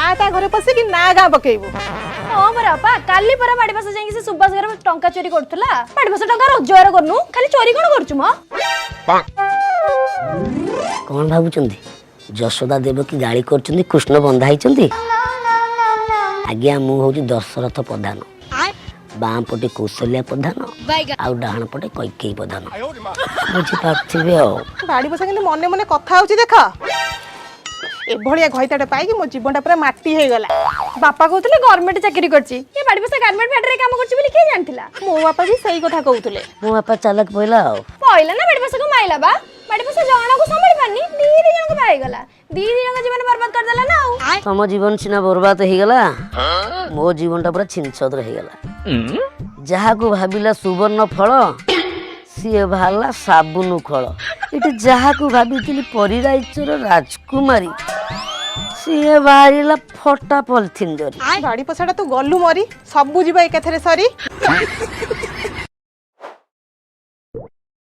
ଆ ତା ଘରେ ପଶିକି ନା ଗାଁ ପକେଇବୁ। ହଁ ପରା ବାପା, କାଲି ପରା ବାଡିପାଶ ଯାଇକି ସେ ସୁବାସ ଘରେ ଟଙ୍କା ଚୋରି କରୁଥିଲା। ବାଡିପାଶ ଟଙ୍କା ରୋଜଗାର କରୁନୁ, ଖାଲି ଚୋରି କଣ କରୁଛୁ ମ? କ'ଣ ଭାବୁଛନ୍ତି, ଯଶୋଦା ଦେବକୀ ଗାଳି କରୁଛନ୍ତି, କୃଷ୍ଣ ବନ୍ଧା ହେଇଛନ୍ତି? ଆଜ୍ଞା, ମୁଁ ହେଉଛି ଦଶରଥ ପ୍ରଧାନ। ବାଁ ପଟେ କୌଶଲ୍ୟା ପ୍ରଧାନ ଆଉ ଡାହାଣ ପଟେ କୈକେୟୀ ପ୍ରଧାନ, ବୁଝିପାରୁଥିବେ ଆଉ। ବାଡି ବସା କିନ୍ତୁ ମନେ ମନେ କଥା ହଉଛି ଦେଖ। ଏଭଳିଆ ଘଇତାଟା ପାଇକି ମୋ ଜୀବନଟା ପୁରା ମାଟି ହେଇଗଲା। ବାପା କହୁଥିଲେ ଗଭର୍ଣ୍ଣମେଣ୍ଟ ଚାକିରି କରିଛି, ଏ ବାଡିପାଶ ଗାର୍ମେଣ୍ଟ ଫ୍ୟାକ୍ଟ୍ରିରେ କାମ କରୁଛି ବୋଲି କିଏ ଜାଣିଥିଲା? ମୋ ବାପା ବି ସେଇ କଥା କହୁଥିଲେ। ମୋ ବାପା ଚାଲାକ ପଇଲା ଆଉ। ପଇଲା ନା ବାଡିପାଶକୁ ମାଇଲା ବା। ବାଡିପାଶ ଜଣକୁ ସମ୍ଭାଳି ପାରୁନି, ଦି ଦି ଜଣଙ୍କୁ ପାଇଗଲା। ଦି ଦି ଜଣଙ୍କ ଜୀବନ ବର୍ବାଦ କରିଦେଲା ନା ଆଉ। ତମ ଜୀବନ ସିନା ବର୍ବାଦ ହେଇଗଲା, ମୋ ଜୀବନଟା ପୁରା ଛିନଛତ୍ର ହେଇଗଲା। ଯାହାକୁ ଭାବିଲା ସୁବର୍ଣ୍ଣ ଫଳ, ସିଏ ବାହାରିଲା ସାବୁନ ଖୋଳ। ଏଠି ଯାହାକୁ ଭାବିଥିଲି ପରିରାଜ୍ୟର ରାଜକୁମାରୀ, ସିଏ ବାହାରିଲା ଫଟା ପଲିଥିନ ଜରି। ବାଡି ପଛାଟା ତୁ ଗଲୁ ମରି, ସବୁ ଯିବ ଏକାଥରେ ସରି।